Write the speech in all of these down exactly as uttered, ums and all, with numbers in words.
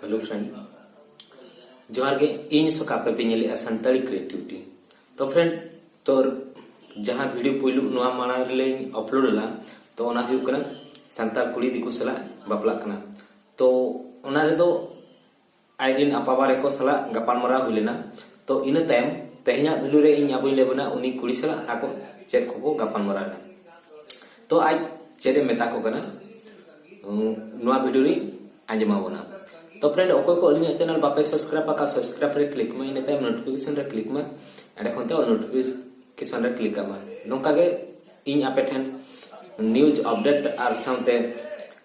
Hello friend, ᱡᱚᱦᱟᱨ ᱜᱮ᱾ ᱤᱧ ᱥᱚᱠᱟ ᱟᱯᱮ ᱯᱮ ᱧᱮᱞᱮᱜᱼᱟ ᱥᱟᱱᱛᱟᱲᱤ ᱠᱨᱤᱭᱮᱴᱤᱵᱷᱤᱴᱤ᱾ ᱛᱚ friend, ᱛᱚ ᱡᱟᱦᱟᱸ ᱵᱷᱤᱰᱤᱭᱳ ᱯᱩᱭᱞᱩ ᱱᱚᱣᱟ ᱢᱟᱲᱟᱝ ᱨᱮᱞᱤᱧ ᱟᱯᱞᱳᱰ ᱞᱮᱫᱟ, ᱛᱚ ᱚᱱᱟ ᱦᱩᱭᱩᱜ ᱠᱟᱱᱟ ᱥᱟᱱᱛᱟᱲ ᱠᱩᱲᱤ ᱫᱤᱠᱩ ᱥᱟᱞᱟᱜ ᱵᱟᱯᱞᱟᱜ ᱠᱟᱱᱟ᱾ ᱛᱚ ᱚᱱᱟ ᱨᱮᱫᱚ ᱟᱡ ᱨᱮᱱ ᱟᱯᱟ ᱵᱟᱨᱮ ᱠᱚ ᱥᱟᱞᱟᱜ ᱜᱟᱯᱟᱞᱢᱟᱨᱟᱣ ᱦᱩᱭ ᱞᱮᱱᱟ᱾ ᱛᱚ ᱤᱱᱟᱹ ᱛᱟᱭᱚᱢ ᱛᱮᱦᱮᱧᱟᱜ ᱵᱷᱤᱰᱤᱭᱳ ᱨᱮ ᱤᱧ ᱟᱵᱚᱧ ᱞᱟᱹᱭ ᱵᱚᱱᱟ ᱩᱱᱤ ᱠᱩᱲᱤ ᱥᱟᱞᱟᱜ ᱟᱠᱚ ᱪᱮᱫ ᱠᱚᱠᱚ ᱜᱟᱯᱟᱞᱢᱟᱨᱟᱣ ᱮᱱᱟ᱾ ᱛᱚ ᱟᱡ ᱪᱮᱫ ᱮ ᱢᱮᱛᱟ ᱠᱚ ᱠᱟᱱᱟ, ᱩᱸ, ᱱᱚᱣᱟ ᱵᱷᱤᱰᱤᱭᱳ ᱨᱮ ᱟᱸᱡᱚᱢ ᱟᱵᱚᱱᱟ᱾ ᱛᱚ friend, ᱚᱠᱚᱭ ᱠᱚ ᱟᱹᱞᱤᱧᱟᱜ ᱪᱮᱱᱮᱞ ᱵᱟᱯᱮ ᱥᱟᱵᱥᱠᱨᱟᱭᱤᱵ ᱟᱠᱟᱫ, ᱥᱟᱵᱥᱠᱨᱟᱭᱤᱵ ᱨᱮ ᱠᱞᱤᱠ ᱢᱟ, ᱤᱱᱟᱹ ᱛᱟᱭᱚᱢ ᱱᱳᱴᱤᱯᱷᱤᱠᱮᱥᱚᱱ ᱨᱮ ᱠᱞᱤᱠ ᱢᱟ, ᱮᱸᱰᱮ ᱠᱷᱚᱱ ᱛᱮ ᱱᱳᱴᱤᱯᱷᱤᱠᱮᱥᱚᱱ ᱨᱮ ᱠᱞᱤᱠ ᱠᱟᱜ ᱢᱟ᱾ ᱱᱚᱝᱠᱟ ᱜᱮ ᱤᱧ ᱟᱯᱮ ᱴᱷᱮᱱ ᱱᱤᱭᱩᱡᱽ ᱟᱯᱰᱮᱴ ᱟᱨ ᱥᱟᱶᱛᱮ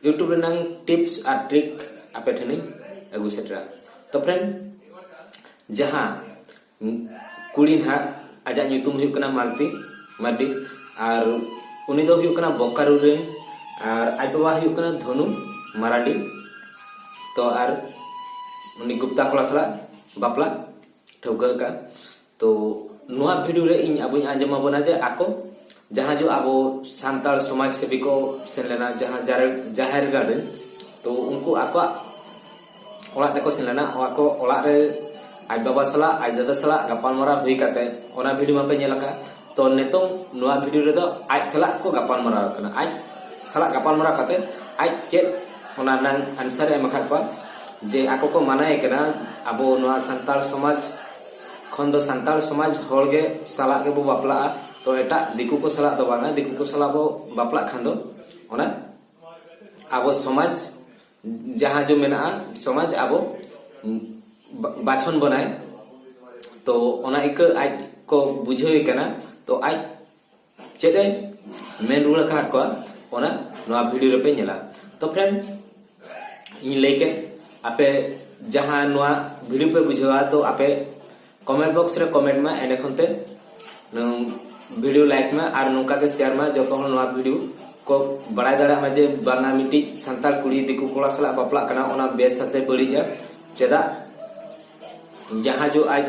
YouTube ᱨᱮᱱᱟᱝ ᱴᱤᱯᱥ ᱟᱨ ᱴᱨᱤᱠ ᱟᱯᱮ ᱴᱷᱮᱱᱤᱧ ᱟᱹᱜᱩ ᱥᱮᱴᱮᱨᱟ᱾ ᱛᱚ friend, ᱡᱟᱦᱟᱸ ᱠᱩᱲᱤ ᱱᱟᱦᱟᱜ, ᱟᱡᱟᱜ ᱧᱩᱛᱩᱢ ᱦᱩᱭᱩᱜ ᱠᱟᱱᱟ ᱢᱟᱞᱛᱤ ᱢᱟᱨᱰᱤ, ᱟᱨ ᱩᱱᱤ ᱫᱚ ᱦᱩᱭᱩᱜ ᱠᱟᱱᱟ ᱵᱳᱠᱟᱨᱳ ᱨᱮᱱ, ᱟᱨ ᱟᱡ ᱵᱟᱵᱟ ᱦᱩᱭᱩᱜ ᱠᱟᱱᱟ ᱫᱷᱚᱱᱩ ᱢᱟᱨᱟᱰᱤ᱾ ᱛᱚ ᱟᱨ ᱩᱱᱤ ᱜᱩᱯᱛᱟ ᱠᱚᱲᱟ ᱥᱟᱞᱟᱜ ᱵᱟᱯᱞᱟ ᱴᱷᱟᱹᱣᱠᱟᱹ ᱟᱠᱟᱫᱼᱟ᱾ ᱛᱚ ᱱᱚᱣᱟ ᱵᱷᱤᱰᱤᱭᱳ ᱨᱮ ᱤᱧ ᱟᱵᱚᱧ ᱟᱸᱡᱚᱢ ᱟᱵᱚᱱᱟ ᱡᱮ ᱟᱠᱚ ᱡᱟᱦᱟᱸ ᱡᱚ ᱟᱵᱚ ᱥᱟᱱᱛᱟᱲ ᱥᱚᱢᱟᱡᱽ ᱥᱮᱵᱤ ᱠᱚ ᱥᱮᱱ ᱞᱮᱱᱟ ᱡᱟᱦᱟᱸ ᱡᱟᱨᱮ-, ᱡᱟᱦᱮᱨ ᱜᱟᱲ ᱨᱮ, ᱛᱚ ᱩᱱᱠᱩ ᱟᱠᱚᱣᱟᱜ ᱚᱲᱟᱜ ᱛᱮᱠᱚ ᱥᱮᱱ ᱞᱮᱱᱟ᱾ ᱟᱠᱚ ᱚᱲᱟᱜ ᱨᱮ ᱟᱡ ᱵᱟᱵᱟ ᱥᱟᱞᱟᱜ, ᱟᱡ ᱫᱟᱫᱟ ᱥᱟᱞᱟᱜ ᱜᱟᱯᱟᱞᱢᱟᱨᱟᱣ ᱦᱩᱭ ᱠᱟᱛᱮ ᱚᱱᱟ ᱵᱷᱤᱰᱤᱭᱳ ᱢᱟᱯᱮ ᱧᱮᱞ ᱟᱠᱟᱫ᱾ ᱛᱚ ᱱᱤᱛᱚᱝ ᱱᱚᱣᱟ ᱵᱷᱤᱰᱤᱭᱳ ᱨᱮᱫᱚ ᱟᱡ ᱥᱟᱞᱟᱜ ᱠᱚ ᱜᱟᱯᱟᱞᱢᱟᱨᱟᱣ ᱠᱟᱱᱟ᱾ ᱟᱡ ᱥᱟᱞᱟᱜ ᱜᱟᱯᱟᱞᱢᱟᱨᱟᱣ ᱠᱟᱛᱮ ᱟᱡ ᱪᱮᱫ ᱚᱱᱟ ᱨᱮᱱᱟᱝ ᱟᱱᱥᱟᱨ ᱮ ᱮᱢ ᱟᱠᱟᱫ ᱠᱚᱣᱟ ᱡᱮ ᱟᱠᱚ ᱠᱚ ᱢᱟᱱᱟᱭᱮ ᱠᱟᱱᱟ ᱟᱵᱚ ᱱᱚᱣᱟ ᱥᱟᱱᱛᱟᱲ ᱥᱚᱢᱟᱡᱽ ᱠᱷᱚᱱ ᱫᱚ ᱥᱟᱱᱛᱟᱲ ᱥᱚᱢᱟᱡᱽ ᱦᱚᱲ ᱜᱮ ᱥᱟᱞᱟᱜ ᱜᱮᱵᱚ ᱵᱟᱯᱞᱟᱜᱼᱟ᱾ ᱛᱚ ᱮᱴᱟᱜ ᱫᱤᱠᱩ ᱠᱚ ᱥᱟᱞᱟᱜ ᱫᱚ ᱵᱟᱝᱟ, ᱫᱤᱠᱩ ᱠᱚ ᱥᱟᱞᱟᱜ ᱵᱚ ᱵᱟᱯᱞᱟᱜ ᱠᱷᱟᱱ ᱫᱚ ᱚᱱᱟ ᱟᱵᱚ ᱥᱚᱢᱟᱡᱽ ᱡᱟᱦᱟᱸ ᱡᱚ ᱢᱮᱱᱟᱜᱼᱟ, ᱥᱚᱢᱟᱡᱽ ᱟᱵᱚ ᱵᱟ-, ᱵᱟᱪᱷᱚᱱ ᱵᱚᱱᱟᱭ᱾ ᱛᱚ ᱚᱱᱟ ᱤᱠᱟᱹ ᱟᱡ ᱠᱚ ᱵᱩᱡᱷᱟᱹᱣᱮ ᱠᱟᱱᱟ᱾ ᱛᱚ ᱟᱡ ᱪᱮᱫ ᱮ ᱢᱮᱱ ᱨᱩᱣᱟᱹᱲ ᱟᱠᱟᱫ ᱠᱚᱣᱟ, ᱚᱱᱟ ᱱᱚᱣᱟ ᱵᱷᱤᱰᱤᱭᱳ ᱨᱮᱯᱮ ᱧᱮᱞᱟ᱾ ᱛᱚ friend, ᱤᱧ ᱞᱟᱹᱭ ᱠᱮᱫ, ᱟᱯᱮ ᱡᱟᱦᱟᱸ ᱱᱚᱣᱟ ᱵᱷᱤᱰᱤᱭᱳ ᱯᱮ ᱵᱩᱡᱷᱟᱹᱣᱟ, ᱛᱚ ᱟᱯᱮ ᱠᱚᱢᱮᱱᱴ ᱵᱚᱠᱥ ᱨᱮ ᱠᱚᱢᱮᱱᱴ ᱢᱟ, ᱮᱸᱰᱮ ᱠᱷᱚᱱ ᱛᱮ ᱱᱚᱣᱟ ᱵᱷᱤᱰᱤᱭᱳ ᱞᱟᱭᱤᱠ ᱢᱟ ᱟᱨ ᱱᱚᱝᱠᱟ ᱜᱮ ᱥᱮᱭᱟᱨ ᱢᱟ᱾ ᱡᱚᱛᱚ ᱦᱚᱲ ᱱᱚᱣᱟ ᱵᱷᱤᱰᱤᱭᱳ ᱠᱚ ᱵᱟᱲᱟᱭ ᱫᱟᱲᱮᱭᱟᱜ ᱢᱟ ᱡᱮ ᱵᱟᱝᱟ ᱢᱤᱫᱴᱤᱡ ᱥᱟᱱᱛᱟᱲ ᱠᱩᱲᱤ ᱫᱤᱠᱩ ᱠᱚᱲᱟ ᱥᱟᱞᱟᱜ ᱵᱟᱯᱞᱟᱜ ᱠᱟᱱᱟ, ᱚᱱᱟ ᱵᱮᱥᱟ ᱥᱮ ᱵᱟᱹᱲᱤᱡᱼᱟ᱾ ᱪᱮᱫᱟᱜ ᱡᱟᱦᱟᱸ ᱡᱚ ᱟᱡ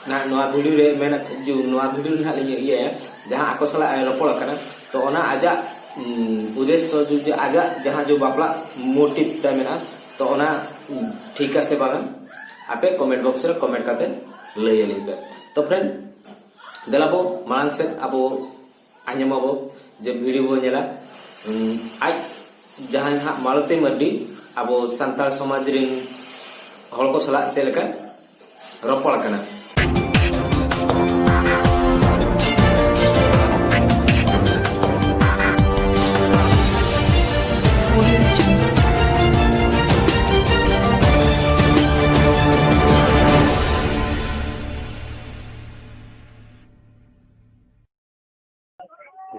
ᱱᱟ-, ᱱᱚᱣᱟ ᱵᱷᱤᱰᱤᱭᱳ ᱨᱮ ᱢᱮᱱ, ᱡᱚ ᱱᱚᱣᱟ ᱵᱷᱤᱰᱤᱭᱳ ᱨᱮ ᱱᱟᱦᱟᱜ ᱞᱤᱧ ᱤᱭᱟᱹᱭᱟ, ᱡᱟᱦᱟᱸ ᱟᱠᱚ ᱥᱟᱞᱟᱜ ᱮ ᱨᱚᱯᱚᱲ ᱠᱟᱱᱟ, ᱛᱚ ᱚᱱᱟ ᱟᱡᱟᱜ, ᱩᱢ, ᱩᱫᱮᱥᱥᱚ ᱡᱚ ᱡᱮ ᱟᱡᱟᱜ ᱡᱟᱦᱟᱸ ᱡᱚ ᱵᱟᱯᱞᱟᱜ ᱢᱳᱴᱤᱵᱷ ᱛᱟᱭ ᱢᱮᱱᱟᱜᱼᱟ, ᱛᱚ ᱚᱱᱟ, ᱩᱢ, ᱴᱷᱤᱠᱟ ᱥᱮ ᱵᱟᱝᱟ, ᱟᱯᱮ ᱠᱚᱢᱮᱱᱴ ᱵᱚᱠᱥ ᱨᱮ ᱠᱚᱢᱮᱱᱴ ᱠᱟᱛᱮ ᱞᱟᱹᱭ ᱟᱹᱞᱤᱧ ᱯᱮ᱾ ᱛᱚ ᱯᱷᱨᱮᱱᱰ, ᱫᱮᱞᱟ ᱵᱚ ᱢᱟᱲᱟᱝ ᱥᱮᱫ ᱟᱵᱚ ᱟᱸᱡᱚᱢᱟᱵᱚ ᱡᱮ ᱵᱷᱤᱰᱤᱭᱳ ᱵᱚ ᱧᱮᱞᱟ᱾ ᱩᱸ, ᱟᱡ ᱡᱟᱦᱟᱸᱭ ᱦᱟᱸᱜ ᱢᱟᱞᱚᱛᱤ ᱢᱟᱨᱰᱤ ᱟᱵᱚ ᱥᱟᱱᱛᱟᱲ ᱥᱚᱢᱟᱡᱽ ᱨᱮᱱ ᱦᱚᱲ ᱠᱚ ᱥᱟᱞᱟᱜ ᱪᱮᱫ ᱞᱮᱠᱟ ᱨᱚᱯᱚᱲ ᱠᱟᱱᱟ᱾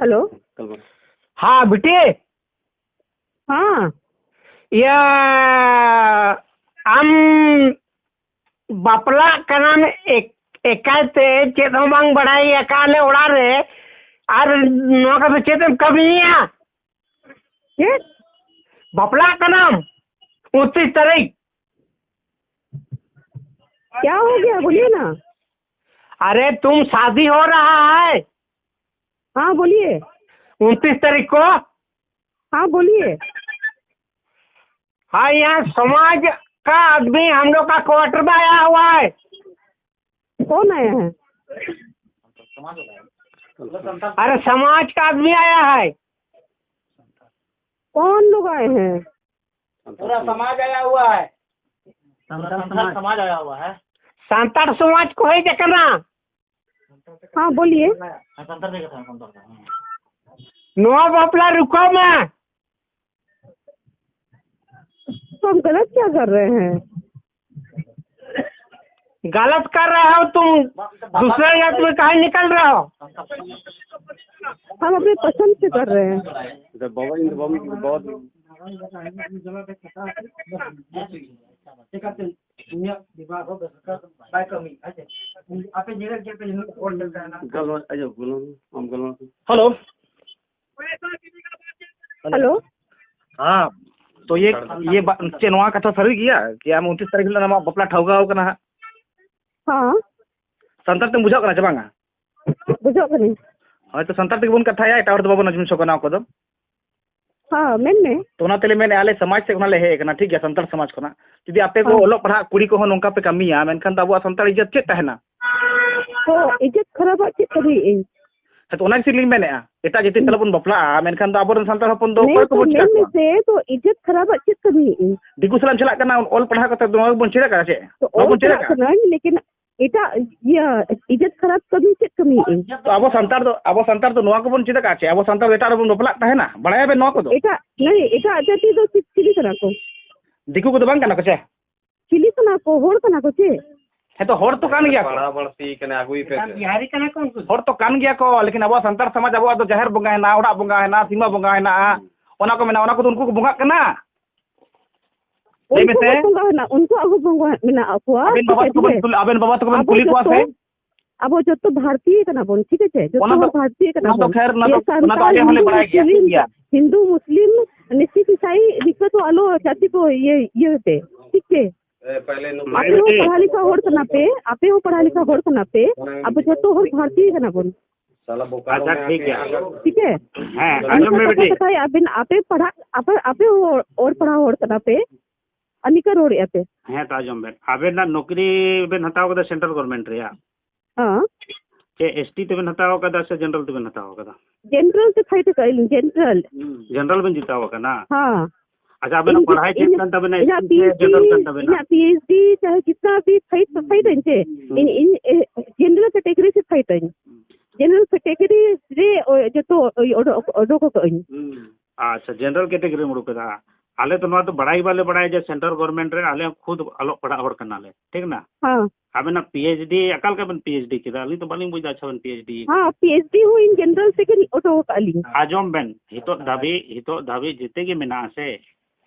हेलो। हाँ बेटी। हाँ। या, ᱟᱢ ᱵᱟᱯᱞᱟᱜ ᱠᱟᱱᱟᱢ, ᱮᱠ-, ᱮᱠᱟᱭ ᱛᱮ ᱪᱮᱫ ᱦᱚᱸ ᱵᱟᱝ ᱵᱟᱲᱟᱭ ᱟᱠᱟᱫ ᱞᱮ ᱚᱲᱟᱜ ᱨᱮ, ᱟᱨ ᱱᱚᱣᱟ ᱠᱚᱫᱚ ᱪᱮᱫ ᱮᱢ ᱠᱟᱹᱢᱤᱭᱟ? ᱪᱮᱫ? ᱵᱟᱯᱞᱟᱜ ᱠᱟᱱᱟᱢ ᱩᱱᱛᱨᱤᱥ ᱛᱟᱹᱨᱤᱠᱷ᱾ क्या हो गया? बोलिए ना। अरे, तुम शादी हो रहा है? हाँ, बोलिए। उनतीस तारीख को। हाँ, बोलिए। हाँ, यहाँ समाज का आदमी हम लोग का क्वार्टर में आया हुआ है। कौन आया है? अरे, समाज का आदमी आया है। कौन लोग आए हैं? पूरा समाज आया हुआ है। पूरा संथाल समाज आया हुआ है। ᱥᱟᱱᱛᱟᱲ ᱥᱚᱢᱟᱡᱽ ᱠᱚ ᱦᱮᱡ ᱟᱠᱟᱱᱟ᱾ हाँ, बोलिए। ᱱᱚᱣᱟ ᱵᱟᱯᱞᱟ ᱨᱩᱠᱟᱣ ᱢᱮ᱾ तो हम गलत क्या कर रहे हैं? गलत कर रहे हो तुम, दूसरे जात में कहाँ निकल रहे हो? हम अपने पसंद से कर रहे हैं। ᱫᱚ ᱵᱟᱵᱟ, ᱤᱧ ᱫᱚ ᱵᱟᱵᱟ, ᱤᱧ ᱫᱚ ᱵᱟᱵᱟ᱾ ᱪᱤᱠᱟᱹᱛᱮ ᱩᱱᱤᱭᱟᱜ ᱵᱤᱵᱷᱟᱜᱽ ᱦᱚᱸ ᱵᱮᱥ ᱞᱮᱠᱟ ᱵᱟᱭ ᱠᱟᱹᱢᱤᱭᱮᱫᱼᱟ, ᱦᱮᱸ ᱥᱮ? ᱟᱯᱮ ᱧᱮᱞᱮᱫ ᱜᱮᱭᱟ ᱯᱮ, ᱱᱩᱱᱟᱹᱜ ᱦᱚᱲ ᱪᱮᱫ ᱞᱮᱠᱟ ᱦᱮᱱᱟᱜ ᱠᱚᱣᱟ᱾ ᱜᱟᱞᱢᱟᱨᱟᱣ ᱟᱸᱡᱚᱢ, ᱜᱟᱞᱢᱟᱨᱟᱣ, ᱟᱢ ᱜᱟᱞᱢᱟᱨᱟᱣ᱾ ᱦᱮᱞᱳ᱾ ᱦᱮᱞᱳ᱾ ᱦᱮᱸ, ᱛᱚ ᱤᱭᱟᱹ, ᱤᱭᱟᱹ ᱵᱟ-, ᱪᱮᱫ ᱱᱚᱣᱟ ᱠᱟᱛᱷᱟ ᱥᱟᱹᱨᱤ ᱜᱮᱭᱟ ᱠᱤ ᱟᱢ ᱩᱱᱛᱨᱤᱥ ᱛᱟᱹᱨᱤᱠᱷ ᱦᱤᱞᱳᱜ ᱟᱢᱟᱜ ᱵᱟᱯᱞᱟ ᱴᱷᱟᱹᱣᱠᱟᱹ ᱟᱠᱟᱱᱟ ᱦᱟᱸᱜ? ᱦᱮᱸ᱾ ᱥᱟᱱᱛᱟᱲ ᱛᱮᱢ ᱵᱩᱡᱷᱟᱹᱣ ᱠᱟᱱᱟ ᱪᱮ ᱵᱟᱝᱟ? ᱵᱩᱡᱷᱟᱹᱣ ᱠᱟᱹᱱᱟᱹᱧ᱾ ᱦᱳᱭ, ᱛᱚ ᱥᱟᱱᱛᱟᱲ ᱛᱮᱜᱮ ᱵᱚᱱ ᱠᱟᱛᱷᱟᱭᱟ, ᱮᱴᱟᱜ ᱦᱚᱲ ᱫᱚ ᱵᱟᱵᱚᱱ ᱟᱸᱡᱚᱢ ᱦᱚᱪᱚ ᱠᱚᱣᱟ ᱱᱚᱣᱟ ᱠᱚᱫᱚ᱾ ᱦᱮᱸ, ᱢᱮᱱ ᱢᱮ᱾ ᱛᱚ ᱚᱱᱟ ᱛᱮᱞᱮ ᱢᱮᱱᱮᱫᱼᱟ, ᱟᱞᱮ ᱥᱚᱢᱟᱡᱽ ᱥᱮᱫ ᱠᱷᱚᱱᱟᱜ ᱞᱮ ᱦᱮᱡ ᱟᱠᱟᱱᱟ, ᱴᱷᱤᱠ ᱜᱮᱭᱟ, ᱥᱟᱱᱛᱟᱲ ᱥᱚᱢᱟᱡᱽ ᱠᱷᱚᱱᱟᱜ᱾ ᱡᱩᱫᱤ ᱟᱯᱮ ᱠᱚ ᱦᱮᱸ᱾ ᱚᱞᱚᱜ ᱯᱟᱲᱦᱟᱜ ᱠᱩᱲᱤ ᱠᱚᱦᱚᱸ ᱱᱚᱝᱠᱟ ᱯᱮ ᱠᱟᱹᱢᱤᱭᱟ, ᱢᱮᱱᱠᱷᱟᱱ ᱫᱚ ᱟᱵᱚᱣᱟᱜ ᱥᱟᱱᱛᱟᱲ ᱤᱡᱽᱡᱚᱛ ᱪᱮᱫ ᱛᱟᱦᱮᱱᱟ? ᱛᱚ ᱤᱡᱽᱡᱚᱛ ᱠᱷᱟᱨᱟᱯᱟᱜ ᱪᱮᱫ ᱠᱟᱹᱢᱤᱭᱮᱫ ᱟᱹᱧ? ᱦᱮᱸ, ᱛᱚ ᱚᱱᱟ ᱜᱮᱥᱮ ᱞᱤᱧ ᱢᱮᱱᱮᱫᱼᱟ, ᱮᱴᱟᱜ ᱡᱟᱹᱛᱤ ᱥᱟᱞᱟᱜ ᱵᱚᱱ ᱵᱟᱯᱞᱟᱜᱼᱟ, ᱢᱮᱱᱠᱷᱟᱱ ᱫᱚ ᱟᱵᱚᱨᱮᱱ ᱥᱟᱱᱛᱟᱲ ᱦᱚᱯᱚᱱ ᱫᱚ ᱦᱮᱸ, ᱚᱠᱚᱭ ᱛᱚ ᱠᱚᱵᱚᱱ ᱪᱮᱠᱟ ᱢᱮᱱ ᱠᱚᱣᱟ? ᱢᱮᱥᱮ, ᱛᱚ ᱤᱡᱽᱡᱚᱛ ᱠᱷᱟᱨᱟᱯᱟᱜ ᱪᱮᱫ ᱠᱟᱹᱢᱤᱭᱮᱫ ᱟᱹᱧ? ᱫᱤᱠᱩ ᱥᱟᱞᱟᱜ ᱮᱢ ᱪᱟᱞᱟᱜ ᱠᱟᱱᱟ, ᱚᱞ ᱯᱟᱲᱦᱟᱣ ᱠᱟᱛᱮ ᱱᱚᱣᱟ ᱜᱮᱵᱚᱱ ᱪᱮᱫ ᱟᱠᱟᱫᱼᱟ ᱪᱮᱫ? ᱛᱚ ᱚᱞ ᱵᱟᱵᱚᱱ ᱪᱮᱫ ᱪᱟᱞᱟᱜ ᱟᱠᱟᱫᱼᱟ? ᱠᱟᱹᱱᱟᱹᱧ, ᱞᱮᱠᱤᱱ ᱮᱴᱟᱜ, ᱤᱭᱟᱹ, ᱤᱡᱽᱡᱚᱛ ᱠᱷᱟᱨᱟᱯ ᱠᱟᱹᱢᱤ ᱪᱮᱫ ᱠᱟᱹᱢᱤᱭᱮᱫ ᱟᱹᱧ? ᱛᱚ ᱟᱵᱚ ᱥᱟᱱᱛᱟᱲ ᱫᱚ, ᱟᱵᱚ ᱥᱟᱱᱛᱟᱲ ᱫᱚ ᱱᱚᱣᱟ ᱠᱚᱵᱚᱱ ᱪᱮᱫ ᱟᱠᱟᱫᱼᱟ ᱪᱮᱫ? ᱟᱵᱚ ᱥᱟᱱᱛᱟᱲ ᱫᱚ ᱮᱴᱟᱜ ᱨᱮᱵᱚᱱ ᱵᱟᱯᱞᱟᱜ ᱛᱟᱦᱮᱱᱟ? ᱵᱟᱲᱟᱭᱟᱵᱮᱱ ᱱᱚᱣᱟ ᱠᱚᱫᱚ? ᱮᱴᱟᱜ, ᱱᱟᱹᱭ, ᱮᱴᱟᱜ ᱡᱟᱹᱛᱤ ᱫᱚ ᱪᱮᱫ, ᱪᱤᱞᱤ ᱠᱟᱱᱟ ᱠᱚ? ᱫᱤᱠᱩ ᱠᱚᱫᱚ ᱵᱟᱝ ᱠᱟᱱᱟ ᱠᱚ ᱪᱮ? ᱪᱤᱞᱤ ᱠᱟᱱᱟ ᱠᱚ? ᱦᱚᱲ ᱠᱟᱱᱟ ᱠᱚ ᱪᱮ? ᱦᱮᱸ, ᱛᱚ ᱦᱚᱲ ᱛᱚ ᱠᱟᱱ ᱜᱮᱭᱟ ᱠᱚ᱾ ᱯᱟᱲᱦᱟᱣ ᱵᱟᱹᱲᱛᱤ ᱠᱟᱱᱟ, ᱟᱹᱜᱩᱭ ᱯᱮ᱾ ᱵᱤᱦᱟᱨᱤ ᱠᱟᱱᱟ ᱠᱚ ᱩᱱᱠᱩ ᱫᱚ᱾ ᱦᱚᱲ ᱛᱚ ᱠᱟᱱ ᱜᱮᱭᱟ ᱠᱚ, ᱞᱮᱠᱤᱱ ᱟᱵᱚᱣᱟᱜ ᱥᱟᱱᱛᱟᱲ ᱥᱚᱢᱟᱡᱽ, ᱟᱵᱚᱣᱟᱜ ᱫᱚ ᱡᱟᱦᱮᱨ ᱵᱚᱸᱜᱟ ᱦᱮᱱᱟᱜᱼᱟ, ᱚᱲᱟᱜ ᱵᱚᱸᱜᱟ ᱦᱮᱱᱟᱜᱼᱟ, ᱥᱤᱢᱟᱹ ᱵᱚᱸᱜᱟ ᱦᱮᱱᱟᱜᱼᱟ, ᱚᱱᱟ ᱠᱚ ᱢᱮᱱᱟᱜᱼᱟ, ᱚᱱᱟ ᱠᱚᱫᱚ ᱩᱱᱠᱩ ᱠᱚ ᱵᱚᱸᱜᱟᱜ ᱠᱟᱱᱟ? ᱞᱟᱹᱭ ᱩᱱᱠᱩ ᱢᱮᱥᱮ᱾ ᱦᱚᱸ ᱵᱚᱸᱜᱟ ᱦᱮᱱᱟᱜ, ᱩᱱᱠᱩᱣᱟᱜ ᱦᱚᱸ ᱵᱚᱸᱜᱟ ᱢᱮᱱᱟᱜ ᱠᱚᱣᱟ, ᱟᱵᱮᱱ ᱴᱷᱤᱠ ᱵᱟᱵᱟ ᱟᱪᱷᱮ, ᱛᱟᱠᱚ ᱵᱮᱱ ᱴᱷᱤᱠ ᱟᱪᱷᱮ? ᱠᱩᱞᱤ, ᱟᱵᱮᱱ ᱵᱟᱵᱟ ᱛᱟᱠᱚ ᱵᱮᱱ ᱟᱵᱚ ᱠᱩᱞᱤ ᱠᱚᱣᱟ ᱡᱚᱛᱚ, ᱥᱮ? ᱟᱵᱚ ᱡᱚᱛᱚ ᱵᱷᱟᱨᱛᱤᱭᱚ ᱠᱟᱱᱟ ᱵᱚᱱ, ᱴᱷᱤᱠ ᱟᱪᱷᱮ? ᱡᱚᱛᱚ ᱚᱱᱟ ᱫᱚ, ᱦᱚᱲ ᱵᱷᱟᱨᱛᱤᱭᱚ ᱠᱟᱱᱟ ᱚᱱᱟ ᱫᱚ ᱵᱚᱱ᱾ ᱠᱷᱮᱨ, ᱚᱱᱟ ᱡᱮ ᱫᱚ, ᱚᱱᱟ ᱫᱚ ᱥᱟᱱᱛᱟᱲ, ᱟᱞᱮ ᱦᱚᱸᱞᱮ ᱦᱤᱱᱫᱩ, ᱵᱟᱲᱟᱭ ᱜᱮᱭᱟ, ᱢᱩᱥᱞᱤᱢ, ᱴᱷᱤᱠ ᱜᱮᱭᱟ᱾ ᱦᱤᱱᱫᱩ, ᱢᱩᱥᱞᱤᱢ, ᱱᱤᱥᱤ, ᱤᱥᱟᱭ, ᱱᱤᱝᱠᱟᱹ ᱫᱚ ᱟᱞᱚ ᱡᱟᱹᱛᱤ ᱠᱚ ᱤᱭᱟᱹ, ᱤᱭᱟᱹ ᱯᱮ, ᱴᱷᱤᱠ ᱪᱮ? ᱟᱯᱮ ᱦᱚᱸ ᱯᱟᱲᱦᱟᱣ ᱞᱮᱠᱷᱟ ᱦᱚᱲ ᱠᱟᱱᱟ ᱯᱮ, ᱟᱯᱮ ᱦᱚᱸ ᱯᱟᱲᱦᱟᱣ ᱞᱮᱠᱷᱟ ᱦᱚᱲ ᱠᱟᱱᱟ ᱯᱮ, ᱟᱵᱚ ᱡᱚᱛᱚ ᱦᱚᱲ ᱵᱷᱟᱨᱛᱤᱭᱚ ᱠᱟᱱᱟ ᱵᱚᱱ᱾ ᱟᱪᱪᱷᱟ, ᱴᱷᱤᱠ ᱜᱮᱭᱟ᱾ ᱴᱷᱤᱠ ᱜᱮ? ᱦᱮᱸ, ᱟᱸᱡᱚᱢ ᱢᱮ ᱠᱟᱛᱷᱟ ᱵᱤᱴᱤ᱾ ᱠᱟᱛᱷᱟᱭ ᱟᱵᱮᱱ, ᱟᱯᱮ ᱯᱟᱲᱦᱟᱜ, ᱟᱯᱮ, ᱟᱯᱮ ᱦᱚᱸ ᱚᱞ ᱯᱟᱲᱦᱟᱣ ᱦᱚᱲ ᱠᱟᱱᱟ ᱯᱮ, ᱟᱨ ᱱᱤᱝᱠᱟᱹ ᱨᱚᱲᱮᱫᱼᱟ ᱯᱮ᱾ ᱦᱮᱸ, ᱛᱚ ᱟᱸᱡᱚᱢ ᱵᱮᱱ, ᱟᱵᱮᱱᱟᱜ ᱱᱚᱠᱨᱤ ᱵᱮᱱ ᱦᱟᱛᱟᱣ ᱠᱟᱫᱟ ᱥᱮᱱᱴᱨᱟᱞ ᱜᱚᱵᱷᱚᱨᱱᱢᱮᱱᱴ ᱨᱮᱭᱟᱜ? ᱦᱮᱸ᱾ ᱪᱮᱫ ᱮᱥ ᱴᱤ ᱛᱮᱵᱮᱱ ᱦᱟᱛᱟᱣ ᱠᱟᱫᱟ ᱥᱮ ᱡᱮᱱᱟᱨᱮᱞ ᱛᱮᱵᱮᱱ ᱦᱟᱛᱟᱣ ᱠᱟᱫᱟ? ᱡᱮᱱᱟᱨᱮᱞ ᱛᱮ ᱯᱷᱟᱭᱤᱴ ᱟᱠᱟᱫ ᱟᱹᱞᱤᱧ, ᱡᱮᱱᱟᱨᱮᱞ᱾ ᱡᱮᱱᱟᱨᱮᱞ ᱵᱮᱱ ᱡᱤᱛᱟᱹᱣ ᱟᱠᱟᱱᱟ? ᱦᱮᱸ᱾ ᱟᱪᱪᱷᱟ, ᱟᱵᱮᱱᱟᱜ ᱤᱧ, ᱯᱟᱲᱦᱟᱭ ᱪᱮᱫ ᱤᱧ, ᱠᱟᱱ ᱛᱟᱵᱮᱱᱟ, ᱤᱧᱟᱹᱜ ᱥᱠᱩᱞ ᱥᱮ ᱯᱤ ᱮᱭᱤᱪ ᱰᱤ, ᱡᱮᱱᱟᱨᱮᱞ ᱠᱟᱱ ᱛᱟᱵᱮᱱᱟ? ᱤᱧᱟᱹᱜ ᱯᱤ ᱮᱭᱤᱪ ᱰᱤ ᱪᱟᱦᱮ ᱡᱤᱛᱱᱟ ᱵᱷᱤ ᱯᱷᱟᱭᱤᱴ, ᱯᱷᱟᱭᱤᱴ ᱟᱹᱧ ᱪᱮ, ᱦᱩᱸ᱾ ᱤᱧ, ᱤᱧ, ᱮ, ᱡᱮᱱᱟᱨᱮᱞ ᱠᱮᱴᱮᱜᱚᱨᱤ ᱥᱮ ᱯᱷᱟᱭᱤᱴ ᱟᱹᱧ᱾ ᱡᱮᱱᱟᱨᱮᱞ ᱠᱮᱴᱮᱜᱚᱨᱤ ᱨᱮ, ᱚ, ᱡᱚᱛᱚ, ᱚ, ᱚᱰᱚᱠ, ᱚᱰᱚᱠ ᱟᱠᱟᱜ ᱟᱹᱧ᱾ ᱦᱩᱸ᱾ ᱟᱪᱪᱷᱟ, ᱡᱮᱱᱟᱨᱮᱞ ᱠᱮᱴᱮᱜᱚᱨᱤᱢ ᱩᱰᱩᱠ ᱠᱮᱫᱟ᱾ ᱟᱞᱮ ᱛᱚ ᱱᱚᱣᱟ ᱫᱚ ᱵᱟᱲᱟᱭ ᱜᱮ ᱵᱟᱞᱮ ᱵᱟᱲᱟᱭᱟ ᱡᱮ ᱥᱮᱱᱴᱨᱟᱞ ᱜᱚᱵᱷᱚᱨᱱᱢᱮᱱᱴ ᱨᱮ ᱟᱞᱮ ᱦᱚᱸ ᱠᱷᱩᱫ ᱚᱞᱚᱜ ᱯᱟᱲᱦᱟᱜ ᱦᱚᱲ ᱠᱟᱱᱟᱞᱮ, ᱴᱷᱤᱠ ᱱᱟ? ᱦᱮᱸ᱾ ᱟᱵᱮᱱᱟᱜ ᱯᱤ ᱮᱭᱤᱪ ᱰᱤ, ᱚᱠᱟ ᱞᱮᱠᱟ ᱵᱮᱱ ᱯᱤ ᱮᱭᱤᱪ ᱰᱤ ᱠᱮᱫᱟ? ᱟᱹᱞᱤᱧ ᱛᱚ ᱵᱟᱹᱞᱤᱧ ᱵᱩᱡᱽ ᱫᱟ, ᱟᱪᱪᱷᱟ ᱵᱮᱱ ᱯᱤ ᱮᱭᱤᱪ ᱰᱤ ᱠᱮᱫᱟ᱾ ᱦᱮᱸ, ᱯᱤ ᱮᱭᱤᱪ ᱰᱤ ᱦᱚᱸ ᱤᱧ ᱡᱮᱱᱟᱨᱮᱞ ᱛᱮᱜᱮ ᱚᱰᱚᱠ ᱟᱠᱟᱜ ᱞᱤᱧ᱾ ᱟᱸᱡᱚᱢ ᱵᱮᱱ, ᱦᱤᱛᱚᱜ ᱫᱷᱟᱹᱵᱤᱡ, ᱦᱤᱛᱚᱜ ᱫᱷᱟᱹᱵᱤᱡ ᱡᱮᱛᱮ ᱜᱮ ᱢᱮᱱᱟᱜᱼᱟ ᱥᱮ,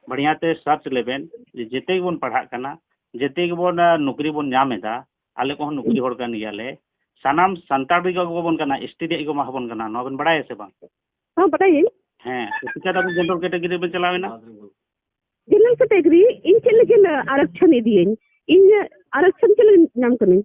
ᱵᱟᱲᱤᱭᱟ ᱛᱮ ᱥᱟᱨᱪ ᱞᱮᱵᱮᱱ, ᱡᱮ ᱡᱮᱛᱮ ᱜᱮᱵᱚᱱ ᱯᱟᱲᱦᱟᱜ ᱠᱟᱱᱟ, ᱡᱮᱛᱮ ᱜᱮᱵᱚᱱ, ᱟ, ᱱᱚᱠᱨᱤ ᱵᱚᱱ ᱧᱟᱢ ᱮᱫᱟ, ᱟᱞᱮ ᱠᱚᱦᱚᱸ ᱱᱚᱠᱨᱤ ᱦᱚᱲ ᱠᱟᱱ ᱜᱮᱭᱟᱞᱮ, ᱥᱟᱱᱟᱢ ᱥᱟᱱᱛᱟᱲ ᱨᱮᱜᱮ ᱠᱚ ᱮᱢᱟ ᱵᱚᱱ ᱠᱟᱱᱟ, ᱮᱥ ᱴᱤ ᱨᱮᱭᱟᱜ ᱜᱮᱠᱚ ᱮᱢᱟ ᱵᱚᱱ ᱠᱟᱱᱟ, ᱱᱚᱣᱟ ᱵᱮᱱ ᱵᱟᱲᱟᱭᱟ ᱥᱮ ᱵᱟᱝ? ᱦᱮᱸ, ᱵᱟᱰᱟᱭᱟᱹᱧ᱾ ᱦᱮᱸ, ᱛᱚ ᱪᱤᱠᱟᱹ ᱛᱮ ᱟᱵᱮᱱ ᱡᱮᱱᱟᱨᱮᱞ ᱠᱮᱴᱮᱜᱚᱨᱤ ᱨᱮᱵᱮᱱ ᱪᱟᱞᱟᱣ ᱮᱱᱟ? ᱡᱮᱱᱟᱨᱮᱞ ᱠᱮᱴᱮᱜᱚᱨᱤ, ᱤᱧ ᱪᱮᱫ ᱞᱟᱹᱜᱤᱫ ᱟᱨᱟᱠᱪᱷᱚᱱ ᱤᱫᱤᱭᱟᱹᱧ? ᱤᱧ ᱟᱨᱟᱠᱪᱷᱚᱱ ᱪᱮᱫ ᱞᱟᱹᱜᱤᱫ ᱧᱟᱢ ᱠᱟᱹᱱᱟᱹᱧ?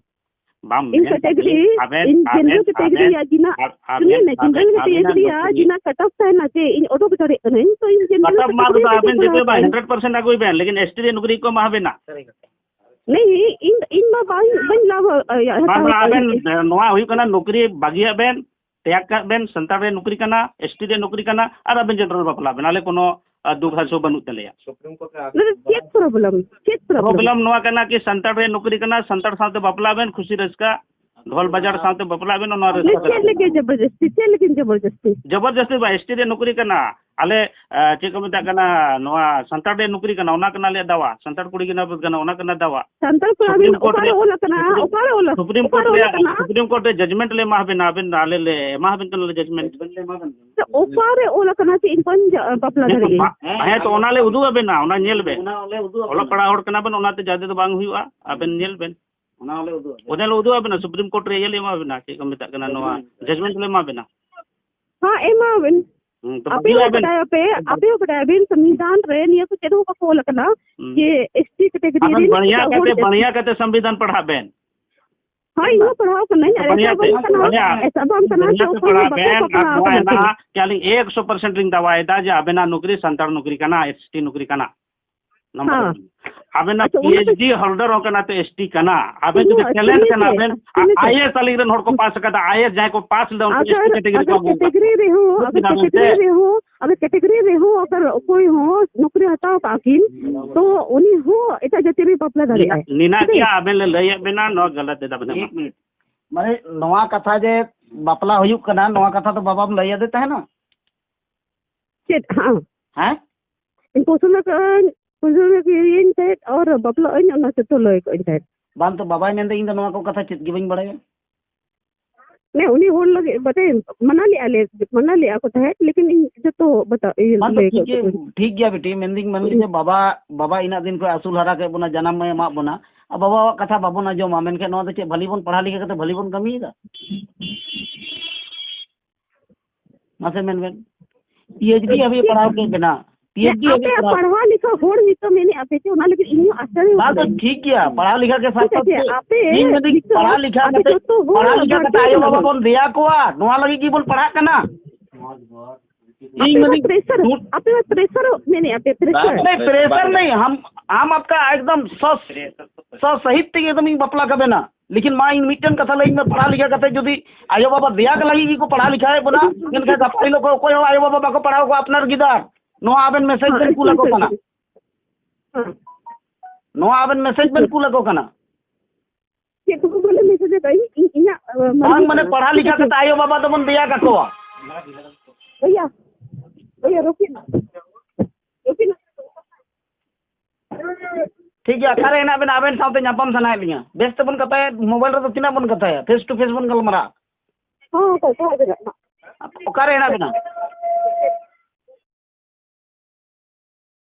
ᱵᱟᱢ ᱤᱧ ᱢᱮᱱ category, ᱠᱟᱛᱮ ᱤᱧ general category ᱟᱜ ᱡᱤᱱᱟ-, ᱟᱵᱮᱱ, ᱥᱩᱱᱤ ᱢᱮ, general ᱟᱵᱮᱱ, category ᱟᱵᱮᱱᱟᱜ ᱨᱮᱭᱟᱜ ᱱᱚᱠᱨᱤ᱾ ᱡᱤᱱᱟ cut off ᱛᱟᱦᱮᱱᱟ ᱡᱮ ᱤᱧ ᱚᱰᱚᱠ ᱫᱟᱲᱮᱭᱟᱜ ᱠᱟᱹᱱᱟᱹᱧ, ᱛᱚ ᱤᱧ general ᱠᱟᱴ ᱚᱯᱷ ᱢᱟᱨᱠ category ᱫᱚ ᱨᱮᱜᱮ ᱟᱵᱮᱱ ᱯᱟᱲᱦᱟᱣ ᱡᱮᱛᱮ ᱵᱟᱭ ᱠᱟᱱᱟ᱾ ᱦᱟᱱᱰᱨᱮᱰ ᱯᱟᱨᱥᱮᱱᱴ ᱟᱹᱜᱩᱭ ᱵᱮᱱ, ᱞᱮᱠᱤᱱ ᱮᱥ ᱴᱤ ᱨᱮ ᱱᱚᱠᱨᱤ ᱠᱚ ᱮᱢᱟ ᱵᱮᱱᱟ᱾ ᱱᱮ, ᱤᱧ, ᱤᱧ ᱢᱟ ᱵᱟᱹᱧ, ᱵᱟᱹᱧ ᱞᱟᱵᱷ, ᱤᱭᱟᱹ, ᱵᱟᱝ, ᱦᱟᱛᱟᱣ ᱵᱟᱝ, ᱟᱵᱮᱱ, ᱠᱟᱹᱱᱟᱹᱧ᱾ ᱱᱚᱣᱟ ᱦᱩᱭᱩᱜ ᱠᱟᱱᱟ ᱱᱚᱠᱨᱤ ᱵᱟᱹᱜᱤᱭᱟᱜ ᱵᱮᱱ, ᱛᱮᱭᱟᱜ ᱠᱟᱜ ᱵᱮᱱ, ᱥᱟᱱᱛᱟᱲ ᱨᱮ ᱱᱚᱠᱨᱤ ᱠᱟᱱᱟ, ᱮᱥ ᱴᱤ ᱨᱮ ᱱᱚᱠᱨᱤ ᱠᱟᱱᱟ, ᱟᱨ ᱟᱵᱮᱱ ᱡᱮᱱᱟᱨᱟᱞ ᱵᱟᱯᱞᱟᱜ ᱵᱮᱱ, ᱟᱞᱮ ᱠᱳᱱᱳ, ᱟ, ᱫᱩᱠ ᱦᱟᱨᱥᱳ ᱵᱟᱹᱱᱩᱜ ᱛᱟᱞᱮᱭᱟ᱾ ᱱᱚᱰᱮ ᱪᱮᱫ problem? ᱪᱮᱫ problem? ᱯᱨᱚᱵᱞᱮᱢ ᱱᱚᱣᱟ ᱠᱟᱱᱟ ᱠᱤ ᱥᱟᱱᱛᱟᱲ ᱨᱮ ᱱᱚᱠᱨᱤ ᱠᱟᱱᱟ, ᱥᱟᱱᱛᱟᱲ ᱥᱟᱶᱛᱮ ᱵᱟᱯᱞᱟᱜ ᱵᱮᱱ, ᱠᱷᱩᱥᱤ ᱨᱟᱹᱥᱠᱟᱹ, ᱰᱷᱚᱞ ᱵᱟᱡᱟᱲ ᱥᱟᱶᱛᱮ ᱵᱟᱯᱞᱟᱜ ᱵᱮᱱ, ᱚᱱᱟ ᱨᱟᱹᱥᱠᱟᱹ ᱪᱮᱫ ᱵᱮᱱ ᱞᱟᱹᱜᱤᱫ ᱧᱟᱢᱟ᱾ ᱡᱚᱵᱚᱨᱡᱚᱥᱛᱤ? ᱪᱮᱫ ᱞᱟᱹᱜᱤᱫ ᱡᱚᱵᱚᱨᱡᱚᱥᱛᱤ? ᱡᱚᱵᱚᱨᱡᱚᱥᱛᱤ ᱵᱟ, ᱮᱥ ᱴᱤ ᱨᱮ ᱱᱚᱠᱨᱤ ᱠᱟᱱᱟ, ᱟᱞᱮ, ᱟ, ᱪᱮᱫ ᱠᱚ ᱢᱮᱛᱟᱜ ᱠᱟᱱᱟ, ᱱᱚᱣᱟ ᱥᱟᱱᱛᱟᱲ ᱨᱮ ᱱᱚᱠᱨᱤ ᱠᱟᱱᱟ, ᱚᱱᱟ ᱠᱟᱱᱟ ᱟᱞᱮᱭᱟᱜ ᱫᱟᱣᱟ, ᱥᱟᱱᱛᱟᱲ ᱠᱩᱲᱤ ᱜᱤᱫᱽᱨᱟᱹ ᱠᱟᱱᱟ, ᱚᱱᱟ ᱠᱟᱱᱟ ᱫᱟᱣᱟ᱾ ᱥᱟᱱᱛᱟᱲ ᱠᱚᱲᱟ ᱵᱤᱱ Supreme Court ᱚᱠᱟᱨᱮ ᱨᱮ, ᱚᱞ ᱟᱠᱟᱱᱟ? Supreme, ᱚᱠᱟᱨᱮ Supreme ᱚᱞ Court ᱨᱮ, ᱟᱠᱟᱱᱟ? Supreme Court ᱨᱮ judgment ᱞᱮ ᱮᱢᱟ ᱵᱮᱱᱟ, ᱟᱵᱮᱱ ᱟᱞᱮ ᱞᱮ ᱮᱢᱟ ᱵᱮᱱ ᱠᱟᱱᱟ ᱞᱮ judgment᱾ ᱛᱚ ᱚᱠᱟᱨᱮ ᱚᱞ ᱟᱠᱟᱱᱟ ᱡᱮ ᱤᱧ ᱵᱟᱹᱧ ᱡᱟ-, ᱵᱟᱯᱞᱟ ᱦᱮᱸ, ᱫᱟᱲᱮᱭᱟᱜᱼᱟ? ᱵᱟ-, ᱦᱮᱸ, ᱛᱚ ᱚᱱᱟ ᱞᱮ ᱩᱫᱩᱜ ᱟᱵᱮᱱᱟ, ᱚᱱᱟ ᱧᱮᱞ ᱵᱮᱱ᱾ ᱚᱱᱟ ᱞᱮ ᱩᱫᱩᱜ ᱟᱵᱮᱱᱟ᱾ ᱚᱞᱚᱜ ᱯᱟᱲᱦᱟᱣ ᱦᱚᱲ ᱠᱟᱱᱟ ᱵᱮᱱ, ᱚᱱᱟᱛᱮ ᱡᱟᱫᱮ ᱫᱚ ᱵᱟᱝ ᱦᱩᱭᱩᱜᱼᱟ, ᱟᱵᱮᱱ ᱧᱮᱞ ᱵᱮᱱ᱾ ᱚᱱᱟ ᱞᱮ ᱩᱫᱩᱜ ᱟᱵᱮᱱᱟ᱾ ᱚᱱᱟ ᱞᱮ ᱩᱫᱩᱜ ᱟᱵᱮᱱᱟ, Supreme Court ᱨᱮ ᱤᱭᱟᱹ ᱞᱮ ᱮᱢᱟ ᱵᱮᱱᱟ, ᱪᱮᱫ ᱠᱚ ᱢᱮᱛᱟᱜ ᱠᱟᱱᱟ, ᱱᱚᱣᱟ judgment᱾ Judgment ᱞᱮ ᱮᱢᱟ ᱵᱮᱱᱟ᱾ ᱦᱮᱸ, ᱮᱢᱟ ᱵᱮᱱ᱾ ᱦᱩᱸ, ᱛᱚ ᱟᱯᱮ ᱵᱟᱹᱜᱤᱭᱟᱜ ᱦᱚᱸ ᱵᱮᱱ᱾ ᱵᱟᱰᱟᱭᱟᱯᱮ, ᱟᱯᱮ ᱦᱚᱸ ᱵᱟᱰᱟᱭᱟᱵᱤᱱ, ᱥᱚᱝᱵᱤᱫᱷᱟᱱ ᱨᱮ ᱱᱤᱭᱟᱹ ᱠᱚ ᱪᱮᱫ ᱦᱚᱸ ᱵᱟᱠᱚ ᱚᱞ ᱟᱠᱟᱱᱟ ᱦᱩᱸ᱾ ᱡᱮ ᱮᱥ ᱴᱤ category ᱟᱵᱮᱱ ᱨᱮᱱ ᱵᱟᱹᱲᱤᱭᱟ ᱮᱴᱟᱜ ᱦᱚᱲ ᱠᱟᱛᱮ, ᱪᱮᱫ ᱵᱟᱹᱲᱤᱭᱟ ᱠᱟᱛᱮ ᱥᱚᱝᱵᱤᱫᱷᱟᱱ ᱯᱟᱲᱦᱟᱜ ᱵᱮᱱ᱾ ᱦᱳᱭ, ᱤᱧ ᱦᱚᱸ ᱯᱟᱲᱦᱟᱣ ᱠᱟᱹᱱᱟᱹᱧ, ᱟᱨ ᱵᱟᱹᱲᱤᱭᱟ ᱮᱴᱟᱜ ᱛᱮ, ᱵᱟᱝ ᱠᱟᱱᱟ, ᱵᱟᱹᱲᱤᱭᱟ᱾ ᱮᱴᱟᱜ ᱵᱟᱝ ᱠᱟᱱᱟ, ᱵᱟᱹᱲᱤᱭᱟ ᱡᱮ ᱛᱮ ᱚᱠᱚᱭ ᱦᱚᱸ ᱯᱟᱲᱦᱟᱜ ᱵᱟᱠᱚ ᱵᱮᱱ, ᱯᱟᱲᱦᱟᱣ ᱟᱨ ᱱᱚᱣᱟ ᱠᱟᱱᱟ᱾ ᱦᱮᱱᱟᱜᱼᱟ ᱠᱤ ᱟᱹᱞᱤᱧ ᱮᱠᱥᱚ percent ᱞᱤᱧ ᱫᱟᱣᱟᱭᱮᱫᱟ ᱡᱮ ᱟᱵᱮᱱᱟᱜ ᱱᱚᱠᱨᱤ ᱥᱟᱱᱛᱟᱲ ᱱᱚᱠᱨᱤ ᱠᱟᱱᱟ, ᱮᱥ ᱴᱤ ᱱᱚᱠᱨᱤ ᱠᱟᱱᱟ᱾ ᱱᱟᱢᱵᱟᱨ ᱦᱮᱸ᱾ ᱚᱱ᱾ ᱟᱵᱮᱱᱟᱜ ᱟᱪᱪᱷᱟ, ᱚᱱᱟ ᱫᱚ ᱯᱤ ᱮᱭᱤᱪ ᱰᱤ holder ᱦᱚᱸ ᱠᱟᱱᱟ ᱛᱚ, ᱮᱥ ᱴᱤ ᱠᱟᱱᱟ᱾ ᱟᱵᱮᱱ ᱡᱩᱫᱤ ᱥᱩᱱᱩ, talent ᱥᱩᱱᱩ ᱠᱟᱱᱟ ᱯᱮ, ᱵᱮᱱ, ᱥᱩᱱᱩ ᱯᱮ᱾ ᱟᱭ ᱮ ᱮᱥ ᱟᱹᱞᱤᱧ ᱨᱮᱱ ᱦᱚᱲ ᱠᱚ ᱯᱟᱥ ᱟᱠᱟᱫᱟ, ᱟᱭ ᱮ ᱮᱥ ᱡᱟᱦᱟᱸᱭ ᱠᱚ ᱯᱟᱥ ᱞᱮᱫᱟ, ᱩᱱᱠᱩ ᱟᱜᱟᱨ, ᱮᱥ ᱴᱤ category ᱟᱜᱟᱨ ᱠᱚ ᱟᱹᱜᱩ ᱟᱠᱟᱫᱟ᱾ category ᱨᱮᱦᱚᱸ, ᱵᱩᱡᱽ ᱟᱜᱟᱨ ᱠᱮᱫᱟ ᱵᱮᱱ ᱥᱮ? Category ᱨᱮᱦᱚᱸ, ᱟᱜᱟᱨ category ᱨᱮᱦᱚᱸ ᱚᱠᱚᱭ ᱦᱚᱸ ᱱᱚᱠᱨᱤ ᱦᱟᱛᱟᱣ ᱠᱟᱜᱼᱟ ᱠᱤᱱ, ᱛᱚ ᱩᱱᱤ ᱦᱚᱸ ᱮᱴᱟᱜ ᱡᱟᱹᱛᱤ ᱨᱮ ᱵᱟᱯᱞᱟ ᱫᱟᱲᱮᱭᱟᱜᱼᱟᱭ᱾ ᱢᱮᱱᱟᱜ ᱴᱷᱤᱠ ᱜᱮᱭᱟ, ᱟᱪᱷᱮ? ᱟᱵᱮᱱ ᱞᱮ ᱞᱟᱹᱭᱟᱫ ᱵᱮᱱᱟ, ᱱᱚᱣᱟ ᱜᱟᱞᱟᱛ ᱮᱫᱟ ᱵᱮᱱ᱾ ᱮᱠ ᱢᱤᱱᱤᱴ᱾ ᱢᱟᱱᱮ ᱱᱚᱣᱟ ᱠᱟᱛᱷᱟ ᱡᱮ ᱵᱟᱯᱞᱟ ᱦᱩᱭᱩᱜ ᱠᱟᱱᱟ, ᱱᱚᱣᱟ ᱠᱟᱛᱷᱟ ᱫᱚ ᱵᱟᱵᱟᱢ ᱞᱟᱹᱭ ᱟᱫᱮ ᱛᱟᱦᱮᱱᱟ? ᱪᱮᱫ? ᱦᱮᱸ᱾ ᱦᱮᱸ? ᱤᱧ ᱯᱚᱥᱚᱱᱫ ᱟᱠᱟᱫᱟᱹᱧ, ᱯᱚᱥᱚᱱᱫ ᱟᱠᱟᱫᱤᱭᱟᱹᱧ ᱛᱟᱦᱮᱸᱫ, ᱟᱨ ᱵᱟᱯᱞᱟᱜ ᱟᱹᱧ, ᱚᱱᱟ ᱥᱮᱛᱚ ᱞᱟᱹᱭ ᱠᱟᱜ ᱟᱹᱧ ᱛᱟᱦᱮᱸᱫ᱾ ᱵᱟᱝ ᱛᱚ, ᱵᱟᱵᱟᱭ ᱢᱮᱱᱫᱟ, "ᱤᱧ ᱫᱚ ᱱᱚᱣᱟ ᱠᱚ ᱠᱟᱛᱷᱟ ᱪᱮᱫ ᱜᱮ ᱵᱟᱹᱧ ᱵᱟᱲᱟᱭᱟ"᱾ ᱢᱟᱱᱮ ᱩᱱᱤ ᱦᱚᱲ ᱞᱟᱹᱜᱤᱫ ᱵᱟᱰᱟᱭ, ᱢᱟᱱᱟ ᱞᱮᱫᱼᱟ ᱞᱮ, ᱢᱟᱱᱟ ᱞᱮᱫᱼᱟ ᱠᱚ ᱛᱟᱦᱮᱸᱫ, ᱞᱮᱠᱤᱱ ᱤᱧ ᱡᱚᱛᱚ ᱵᱟᱛᱟ-, ᱤᱭᱟᱹ, ᱵᱟᱝ ᱛᱚ, ᱞᱟᱹᱭ ᱴᱷᱤᱠ ᱠᱟᱜ ᱜᱮ, ᱠᱚᱣᱟᱧ᱾ ᱴᱷᱤᱠ ᱜᱮᱭᱟ ᱵᱤᱴᱤ, ᱢᱮᱱᱫᱟᱹᱧ, ᱢᱮᱱᱫᱟᱹᱧ ᱡᱮ ᱵᱟᱵᱟ, ᱵᱟᱵᱟ ᱤᱱᱟᱹᱜ ᱫᱤᱱ ᱠᱷᱚᱱ ᱟᱹᱥᱩᱞ ᱦᱟᱨᱟ ᱠᱮᱫ ᱵᱚᱱᱟ, ᱡᱟᱱᱟᱢ ᱮ ᱮᱢᱟᱜ ᱵᱚᱱᱟ, ᱟᱨ ᱵᱟᱵᱟᱣᱟᱜ ᱠᱟᱛᱷᱟ ᱵᱟᱵᱚᱱ ᱟᱸᱡᱚᱢᱟ, ᱢᱮᱱᱠᱷᱟᱱ ᱱᱚᱣᱟ ᱫᱚ ᱪᱮᱫ ᱵᱷᱟᱹᱞᱤ ᱵᱚᱱ ᱯᱟᱲᱦᱟᱣ ᱞᱮᱠᱟ ᱠᱟᱛᱮ ᱵᱷᱟᱹᱞᱤ ᱵᱚᱱ ᱠᱟᱹᱢᱤᱭᱮᱫᱟ? ᱢᱟᱥᱮ ᱢᱮᱱ ᱵᱮᱱ, ᱯᱤ ᱮᱭᱤᱪ ᱰᱤ ᱦᱟᱹᱵᱤᱡ ᱯᱟᱲᱦᱟᱣ ᱠᱮᱫ ᱵᱮᱱᱟ, ᱯᱤ ᱮᱭᱤᱪ ᱰᱤ ᱦᱟᱹᱵᱤᱡ ᱟᱯᱮ ᱠᱚᱨᱟᱣ᱾ ᱯᱟᱲᱦᱟᱣ ᱞᱮᱠᱷᱟ ᱦᱚᱲ ᱱᱤᱛᱚᱜ ᱢᱮᱱᱮᱫ ᱟᱯᱮ ᱪᱮ, ᱚᱱᱟ ᱞᱟᱹᱜᱤᱫ ᱤᱧ ᱦᱚᱸ ᱟᱥᱪᱚᱨᱡᱚ ᱵᱟᱝ, ᱫᱚ ᱠᱟᱱᱟᱧ᱾ ᱴᱷᱤᱠ ᱜᱮᱭᱟ, ᱯᱟᱲᱦᱟᱣ ᱞᱮᱠᱷᱟ ᱜᱮ ᱥᱟᱛ ᱴᱷᱤᱠ ᱟᱪᱷᱮ, ᱥᱟᱛ ᱛᱮ᱾ ᱟᱯᱮ ᱤᱧ ᱢᱮᱱᱫᱟᱹᱧ, ᱱᱤᱛᱚᱜ ᱯᱟᱲᱦᱟᱣ ᱞᱮᱠᱷᱟ ᱟᱯᱮ ᱠᱟᱛᱮ ᱟᱭᱳ ᱡᱚᱛᱚ ᱦᱚᱲ ᱵᱟᱵᱟ ᱵᱚᱱ ᱫᱮᱭᱟ ᱠᱚᱣᱟ, ᱱᱚᱣᱟ ᱞᱟᱹᱜᱤᱫ ᱜᱮᱵᱚᱱ ᱯᱟᱲᱦᱟᱜ ᱠᱟᱱᱟ᱾ ᱤᱧ ᱟᱯᱮ ᱢᱟ ᱢᱮᱱᱫᱟᱹᱧ, ᱯᱨᱮᱥᱟᱨ, ᱫᱩ- ᱟᱯᱮ ᱢᱟ ᱯᱨᱮᱥᱟᱨ ᱢᱮᱱᱮᱫ ᱟᱯᱮ, ᱯᱨᱮᱥᱟᱨ᱾ ᱵᱟᱝ, ᱯᱨᱮᱥᱟᱨ ᱵᱟᱝ᱾ ᱱᱟᱹᱭ, ᱦᱟᱢ, ᱦᱟᱢ ᱟᱯᱠᱟ ᱮᱠᱫᱚᱢ ᱥᱚ, ᱥᱚ ᱥᱟᱹᱦᱤᱛ ᱛᱮᱜᱮ ᱮᱠᱫᱚᱢ ᱤᱧ ᱵᱟᱯᱞᱟ ᱠᱟᱵᱮᱱᱟ᱾ ᱞᱮᱠᱤᱱ ᱢᱟ ᱤᱧ ᱢᱤᱫᱴᱮᱱ ᱠᱟᱛᱷᱟ ᱞᱟᱹᱭ ᱢᱮ, ᱯᱟᱲᱦᱟᱣ ᱞᱮᱠᱷᱟ ᱠᱟᱛᱮ ᱡᱩᱫᱤ ᱟᱭᱳ ᱵᱟᱵᱟ ᱫᱮᱭᱟ ᱠᱚ ᱞᱟᱹᱜᱤᱫ ᱜᱮᱠᱚ ᱯᱟᱲᱦᱟᱣ ᱞᱮᱠᱷᱟᱭᱮᱫ ᱵᱚᱱᱟ, ᱢᱮᱱᱠᱷᱟᱱ ᱜᱟᱯᱟ ᱦᱤᱞᱳᱜ ᱠᱚ ᱚᱠᱚᱭ ᱦᱚᱸ ᱟᱭᱳ ᱵᱟᱵᱟ ᱵᱟᱠᱚ ᱯᱟᱲᱦᱟᱣ ᱠᱚᱣᱟ ᱟᱯᱱᱟᱨ ᱜᱤᱫᱟᱹᱨ᱾ ᱱᱚᱣᱟ ᱟᱵᱮᱱ ᱢᱮᱥᱮᱡᱽ ᱵᱮᱱ ᱠᱩᱞ ᱟᱠᱚ ᱠᱟᱱᱟ᱾ ᱦᱮᱸ᱾ ᱱᱚᱣᱟ ᱟᱵᱮᱱ ᱢᱮᱥᱮᱡᱽ ᱵᱮᱱ ᱠᱩᱞ ᱟᱠᱚ ᱠᱟᱱᱟ᱾ ᱪᱮᱫ ᱠᱚ ᱵᱚᱞᱮ ᱢᱮᱥᱮᱡᱽ ᱟᱠᱟᱫ? ᱤᱧ, ᱤᱧ, ᱤᱧᱟᱹᱜ, ᱟᱸ, ᱵᱟᱝ, ᱢᱟᱱᱮ, ᱢᱟᱱᱮ, ᱯᱟᱲᱦᱟᱣ ᱞᱮᱠᱷᱟ ᱠᱟᱛᱮ ᱟᱭᱳ ᱵᱟᱵᱟ ᱫᱚᱵᱚᱱ ᱫᱮᱭᱟ ᱠᱟᱠᱚᱣᱟ᱾ ᱵᱷᱟᱭᱟ, ᱵᱷᱟᱭᱟ, ᱨᱩᱠᱤ ᱱᱟ, ᱨᱩᱠᱤ ᱱᱟ᱾ ᱴᱷᱤᱠ ᱜᱮᱭᱟ, ᱚᱠᱟᱨᱮ ᱦᱮᱱᱟᱜ ᱵᱮᱱᱟ? ᱟᱵᱮᱱ ᱥᱟᱶᱛᱮ ᱧᱟᱯᱟᱢ ᱥᱟᱱᱟᱭᱮᱫ ᱞᱤᱧᱟ᱾ ᱵᱮᱥ ᱛᱮᱵᱚᱱ ᱠᱟᱛᱷᱟᱭᱟ, ᱢᱳᱵᱟᱭᱤᱞ ᱨᱮᱫᱚ ᱛᱤᱱᱟᱹᱜ ᱵᱚᱱ ᱠᱟᱛᱷᱟᱭᱟ, face to face ᱵᱚᱱ ᱜᱟᱞᱢᱟᱨᱟᱜᱼᱟ᱾ ᱦᱚᱸ, ᱦᱚᱸ, ᱦᱚᱸ, ᱦᱚᱸ᱾ ᱚᱠᱟᱨᱮ ᱦᱮᱱᱟᱜ ᱵᱮᱱᱟ?